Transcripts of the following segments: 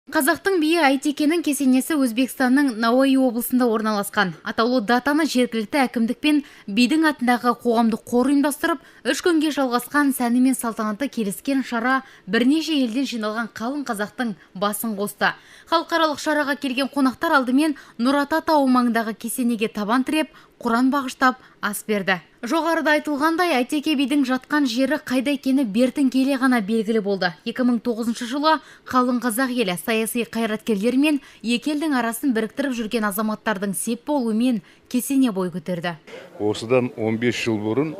Қазақтың биі Айтекенің кесенесі Өзбекстанның Науаи облысында орналасқан. Атаулы датаны жергілікті әкімдік пен бидің атындағы қоғамдық қор ұйымдастырып, 3 күнге жалғасқан сәні мен салтанаты келіскен шара бірнеше елден жиналған қалың қазақтың басын қосты. Халықаралық шараға келген қонақтар алдымен Нұрата тауы маңындағы кесенеге табан тіреп, Құран бағыштап ас берді. Жоғарыда айтылғандай, Айтеке бидің жатқан жері қайда екені бертін келе ғана белгілі болды. 2009 жылы қалың қазақ елі саяси қайраткерлер мен екі елдің арасын біріктіріп жүрген азаматтардың сеп болуымен кесене бой көтерді. Осыдан 15 жыл бұрын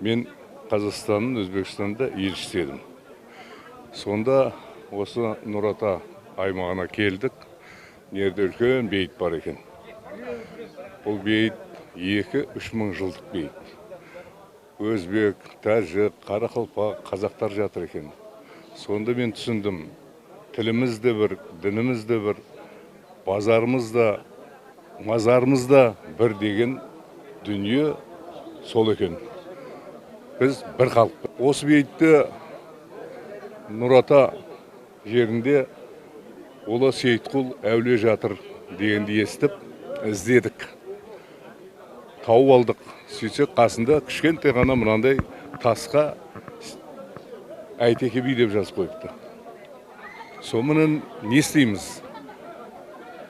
мен Қазақстанның Өзбекстанда елшісі едім. Сонда осы Нұрата аймағына келдік. Жерде үлкен бейіт бар екен. Бұл бейіт 2-3 мың жылдық бейіт. Өзбек, тәжік, қарақалпақ, қазақтар жатыр екен. Сонда мен түсіндім, тіліміз де бір, дініміз де бір, базарымыз да, мазарымыз да бір деген дүние сол екен. Біз бір халық. Осы бейітті Нұрата жерінде Ұлы Сейітқұл әулие жатыр дегенді естіп, іздедік. Тауып алдық. Сөйтсек қасында кішкентай ғана мынандай тасқа Айтеке би деп жазып қойыпты. Сонымен не істейміз?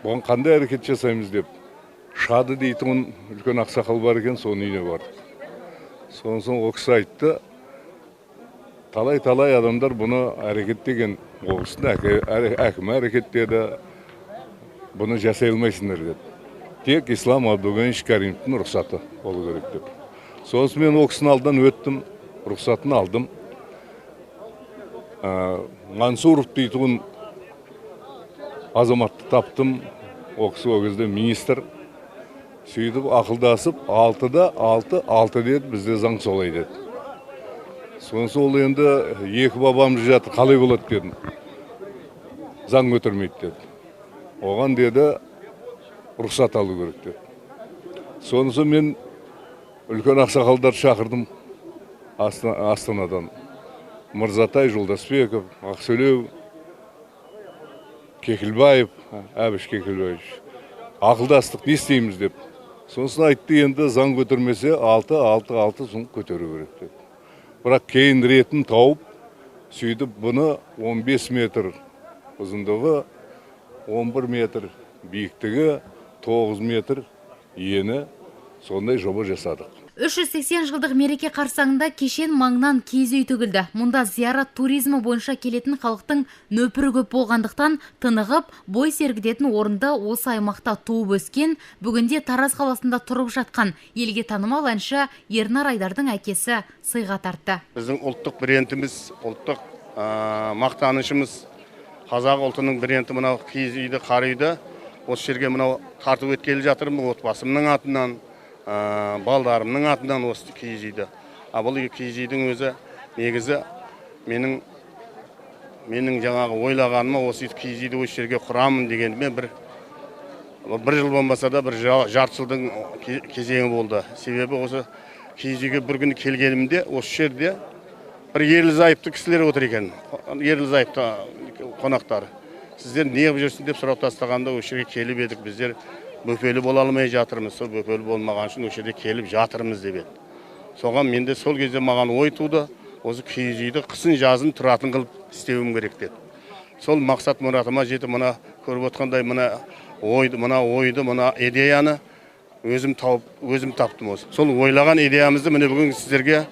Бұған қандай әрекет жасаймыз деп Шады дейтін үлкен ақсақал бар екен, соның үйіне бардық. Сонан соң ол кісі айтты, талай-талай адамдар бұны әрекеттеген, облыстың әкімі әрекеттеді, бұны жасай алмайсыңдар деді. Тек Ислам Абдуганиевич Каримовтың рұқсаты болу керек деп. Сосын мен ол кісінің алдынан өттім, рұқсатын алдым. Мансуров дейтін азаматты таптым, ол кісі ол кезде министр. Сөйтіп ақылдасып, 6-да 6, 6 деді, бізде заң солай деді. Сосын ол енді екі бабамыз жатыр, қалай болады дедім. Заң көтермейді деді. Оған деді, рұқсат алу керек деді. Сонысы мен үлкен ақсақалдарды шақырдым Астанадан. Мырзатай Жолдасбеков, Ақсөлеу, Кекілбаев, Әбіш Кекілбаевич. Ақылдастық, не істейміз деп. Сосын айтты, енді заң көтермесе 6, 6, 6 соң көтеру керек деді. Бірақ кейін ретін тауып, сөйтіп бұны 15 метр ұзындығы, 11 метр биіктігі, 9 метр ені, сондай жоба жасадық. 380 жылдық мереке қарсаңында кешен маңынан киіз үй тігілді. Мұнда зиярат туризмі бойынша келетін халықтың нөпірі көп болғандықтан тынығып, бой сергітетін орынды осы аймақта туып өскен, бүгінде Тараз қаласында тұрып жатқан елге танымал әнші Ернар Айдардың әкесі сыйға тартты. Біздің ұлттық брендіміз, ұлттық мақтанышымыз, қазақ ұлтының бренді мынау киіз үйді, қар үйді. Осы жерге мынау тартып өткелі жатырмын отбасымның атынан, балдарымның атынан осы киіз үйді. А бұл киіз үйдің өзі негізі менің жаңағы ойлағаныма осы киіз үйді осы жерге құрамын дегеніме бір жыл болмаса да бір жарты жылдың кезеңі болды. Себебі осы киіз үйге бір күні келгенімде осы жерде бір ерлі-зайыпты кісілер отыр екен. Ерлі-зайыпты қонақтар. Сіздер не қылып жүрсің деп сұрап тастағанда осы жерге келіп едік, біздер бөпелі бола алмай жатырмыз, сол бөпелі болмаған үшін осы жерде келіп жатырмыз деп еді. Соған менде сол кезде маған ой туды, осы киіз үйді қысын жазын тұратын қылып істеуім керек деді. Сол мақсат мұратыма жетіп, мына көріп отқандай мына ойды, мына идеяны өзім тауып, өзім таптым осы. Сол ойлаған идеямызды міне бүгін сіздерге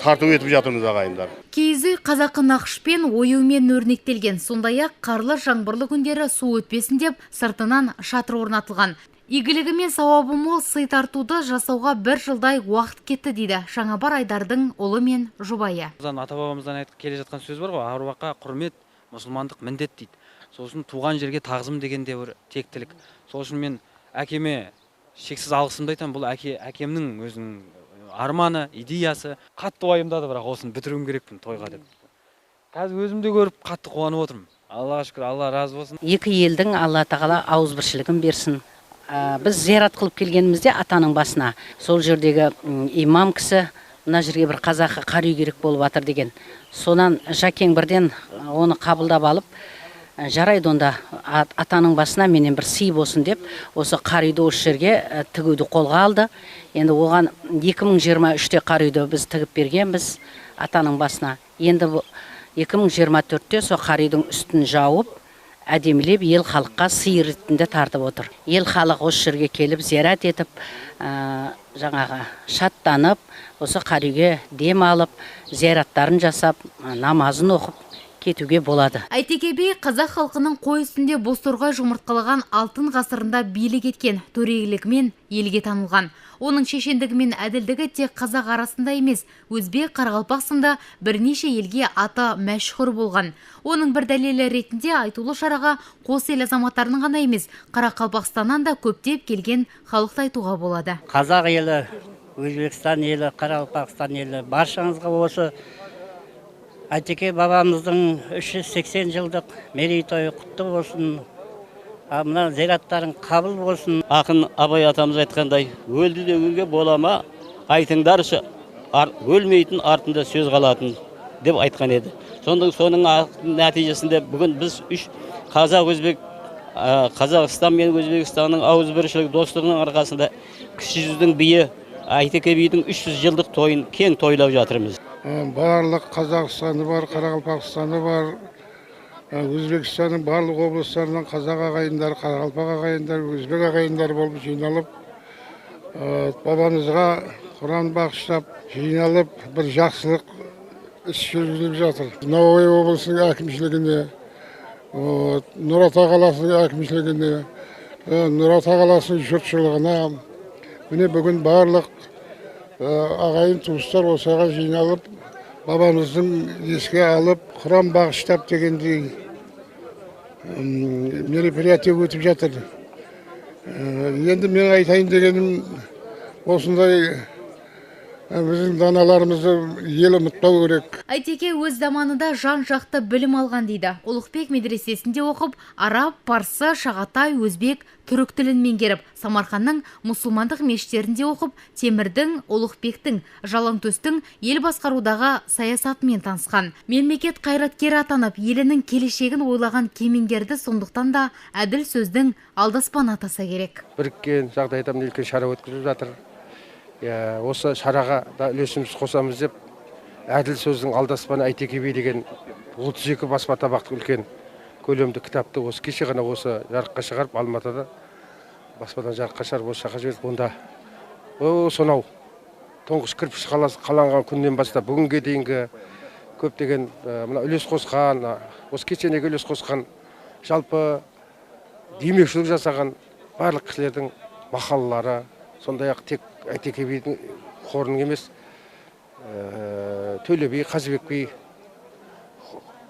тарту етіп жатырмыз ағайындар. Киіз үй қазақы нақышпен, оюмен өрнектелген. Сондай-ақ қарлы жаңбырлы күндері су өтпесін деп сыртынан шатыр орнатылған. Игілігі мен сауабы мол сый тартуды жасауға бір жылдай уақыт кетті дейді Жаңабар Айдардың ұлы мен жұбайы. Ата-бабамыздан айтып келе жатқан сөз бар ғой, аруаққа құрмет мұсылмандық міндет дейді. Сосын туған жерге тағзым деген де бір тектілік. Сол үшін мен әкеме шексіз алғысымды айтамын. Бұл әкемнің өзінің арманы, идеясы. Қатты уайымдады, бірақ осыны бітіруім керекпін тойға деп. Қазір өзім де көріп қатты қуанып отырмын. Аллаға шүкір, Алла разы болсын. Екі елдің Алла тағала ауызбіршілігін берсін. Біз зиярат қылып келгенімізде атаның басына сол жердегі имам кісі мына жерге бір қазақы қар үй керек болып жатыр деген. Сонан Жакең бірден оны қабылдап алып, Жарайды, онда атаның басына менен бір сый болсын деп осы қар үйді осы жерге тігуді қолға алды. Енді оған 2023-те қар үйді біз тігіп бергенбіз атаның басына. Енді 2024-те сол қар үйдің үстін жауып, әдемілеп ел халыққа сый ретінде тартып отыр. Ел халық осы жерге келіп зиярат етіп, жаңағы шаттанып, осы қар үйге дем алып, зияраттарын жасап, намазын оқып кетуге болады. Әйтеке би қазақ халқының қой үстінде бозторғай жұмыртқалаған алтын ғасырында билік еткен, төрелігімен елге танылған. Оның шешендігі мен әділдігі тек қазақ арасында емес, өзбек, қарақалпақ сынды бірнеше елге аты мәшһүр болған. Оның бір дәлелі ретінде айтулы шараға қос ел азаматтарының ғана емес, Қарақалпақстаннан да көптеп келген халықты айтуға болады. Қазақ елі, Өзбекстан елі, Қарақалпақстан елі, баршаңызға осы Әйтеке бабамыздың 380 жылдық мерейтойы құтты болсын, мына зираттарың қабыл болсын. Ақын Абай атамыз айтқандай, өлді дегенге бола ма, айтыңдаршы, өлмейтін артында сөз қалатын деп айтқан еді. Соның нәтижесінде бүгін біз үш қазақ, өзбек, Қазақстан мен Өзбекстанның ауызбіршілік достығының арқасында Кіші жүздің биі Әйтеке бидің 300 жылдық тойын кең тойлап жатырмыз. Барлық Қазақстаны бар, Қарақалпақстаны бар, Өзбекстанның барлық облыстарынан қазақ ағайындары, қарақалпақ ағайындары, өзбек ағайындары болып жиналып, бабамызға Құран бағыштап жиналып бір жақсылық іс жүргізіліп жатыр. Науаи облысының әкімшілігіне, Нұрата қаласының әкімшілігіне, Нұрата қаласының жұртшылығына міне бүгін барлық ағайын туыстар осыға жиналып, бабамыздың еске алып, Құран бағыштап дегендей мероприятие өтіп жатыр. Енді мен айтайын дегенім, осындай біздің даналарымызды ел ұмытпау керек. Әйтеке өз заманында жан-жақты білім алған дейді. Ұлықбек медресесінде оқып, араб, парсы, шағатай, өзбек, түрік тілін меңгеріп, Самарқанның мұсылмандық мешіттерінде оқып, Темірдің, Ұлықбектің, Жалаңтөстің ел басқарудағы саясатымен танысқан. Мемлекет қайраткері атанып, елінің келешегін ойлаған кемеңгерді сондықтан да әділ сөздің алдаспаны атаса керек. Біріккен жағдайда үлкен шара өткізіліп жатыр. Осы шараға да үлесіміз қосамыз деп әділ сөздің алдаспаны Әйтеке би деген 32 баспа табақтық үлкен көлемді кітапты осы кеше ғана осы жарыққа шығарып, Алматыда баспадан жарыққа шығарып осы жаққа жібердік. Онда сонау тұңғыш кірпіш қаланған күннен бастап бүгінге дейінгі көптеген мына үлес қосқан, осы кесенеге үлес қосқан, жалпы демеушілік жасаған барлық кісілердің мақалалары, сондай-ақ тек Әйтеке бидің қорының емес, Төле би, Қазыбек би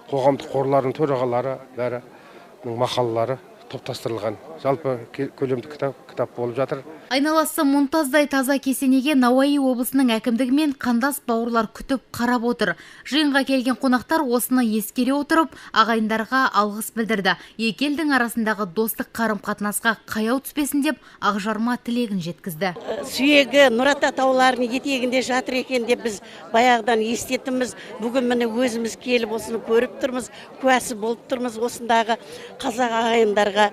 қоғамдық қорларының төрағалары бәрінің мақалалары топтастырылған. Жалпы көлемді кітап болып жатыр. Айналасы мұнтаздай таза кесенеге Науаи облысының әкімдігі мен қандас бауырлар күтіп қарап отыр. Жиынға келген қонақтар осыны ескере отырып, ағайындарға алғыс білдірді. Екі елдің арасындағы достық қарым-қатынасқа қаяу түспесін деп ақжарма тілегін жеткізді. Сүйегі Нұрата тауларының етегінде жатыр екен деп біз баяғыдан еститінбіз. Бүгін міне өзіміз келіп осыны көріп тұрмыз, куәсі болып тұрмыз. Осындағы қазақ ағайындарға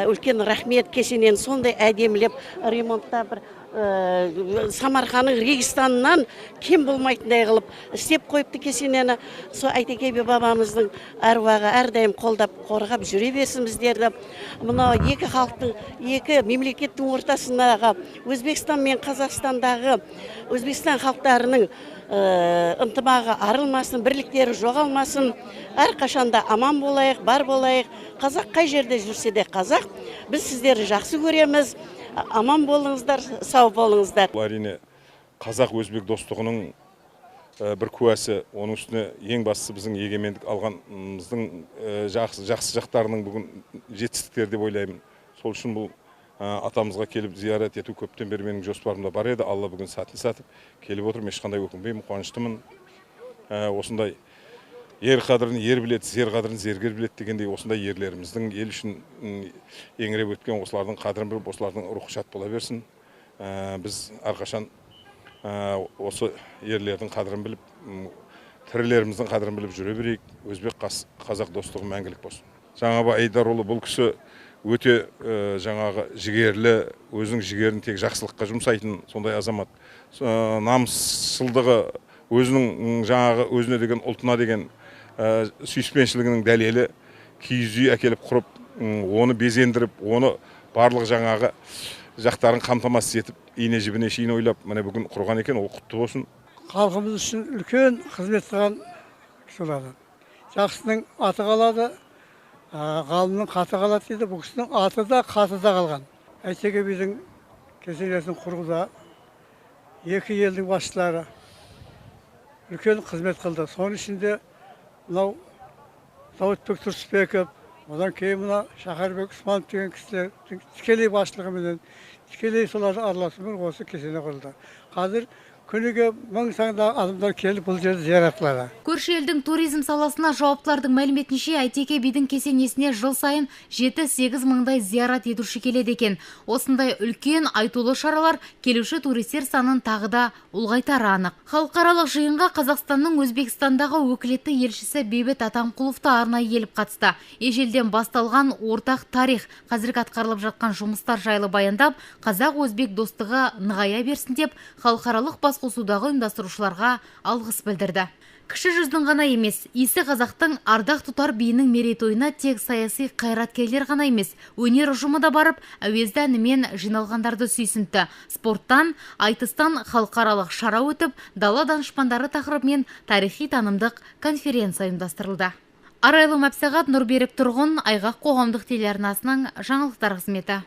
үлкен рахмет. Кесенені сондай әдемілеп ремонтта бір Самарқанның Регистанынан кем болмайтындай қылып істеп қойыпты кесенені. Сол Әйтеке би бабамыздың әруағы әрдайым қолдап қорғап жүре берсін біздерді. Мына екі халықтың, екі мемлекеттің ортасындағы Өзбекстан мен Қазақстандағы Өзбекстан халықтарының ынтымағы арылмасын, бірліктері жоғалмасын. Әрқашанда аман болайық, бар болайық. Қазақ қай жерде жүрсе де қазақ. Біз сіздерді жақсы көреміз. Аман болыңыздар, сау болыңыздар. Бұл әрине қазақ-өзбек достығының бір куәсі. Оның үстіне ең бастысы біздің егемендік алғанымыздың жақсы жақтарының бүгін жетістіктері деп ойлаймын. Сол үшін бұл атамызға келіп зиярат ету көптен бері менің жоспарымда бар еді. Алла бүгін сәтін сәтіп келіп отырмын, ешқандай өкінбеймін, қуаныштымын. Осындай ер қадірін ер біледі, зер қадірін зергер біледі дегендей осындай ерлеріміздің ел үшін еңіреп өткен осылардың қадірін біліп, осылардың рухы шат бола берсін. Біз әрқашан осы ерлердің қадірін біліп, тірілеріміздің қадірін біліп жүре берейік. Өзбек қазақ достығы мәңгілік болсын. Жаңабай Айдарұлы бұл кісі өте жаңағы жігерлі, өзінің жігерін тек жақсылыққа жұмсайтын сондай азамат. Намысшылдығы, өзінің жаңағы өзіне деген, ұлтына деген сүйіспеншілігінің дәлелі киіз үй әкеліп құрып, оны безендіріп, оны барлық жаңағы жақтарын қамтамасыз етіп, ине жібіне шейін ойлап, міне бүгін құрған екен, ол құтты болсын. Халқымыз үшін үлкен қызмет қылған кісі болады. Жақсының аты қалады, ғалымның хаты қалады дейді. Бұл кісінің аты да, хаты да қалған. Әйтеке бидің кесенесін құруда екі елдің басшылары үлкен қызмет қылды. Соның ішінде мынау Дәуітбек Тұрысбеков, одан кейін мына Шахарбек Усманов деген кісілердің тікелей басшылығыменен, тікелей солардың араласуымен осы кесене құрылды. Қазір күніге мың санда адамдар келіп бұл жерді зиярат қылады. Көрші елдің туризм саласына жауаптылардың мәліметінше, Әйтеке бидің кесенесіне жыл сайын 7-8 мыңдай зиярат етуші келеді екен. Осындай үлкен айтулы шаралар келуші туристер санын тағы да ұлғайтары анық. Халықаралық жиынға Қазақстанның Өзбекстандағы өкілетті елшісі Бейбіт Атамқұлов та арнайы келіп қатысты. Ежелден басталған ортақ тарих, қазіргі атқарылып жатқан жұмыстар жайлы баяндап, қазақ-өзбек достығы нығая берсін деп халықаралық басқосудағы ұйымдастырушыларға алғыс білдірді. Кіші жүздің ғана емес, исі қазақтың ардақ тұтар биінің мерейтойына тек саяси қайраткерлер ғана емес, өнер ұжымы да барып, әуезді әнімен жиналғандарды сүйсінтті. Спорттан, айтыстан халықаралық шара өтіп, дала данышпандары тақырыбымен тарихи танымдық конференция ұйымдастырылды. Арайлым Әпсағат, Нұрберік Тұрғын, Айғақ қоғамдық телеарнасының жаңалықтар қызметі.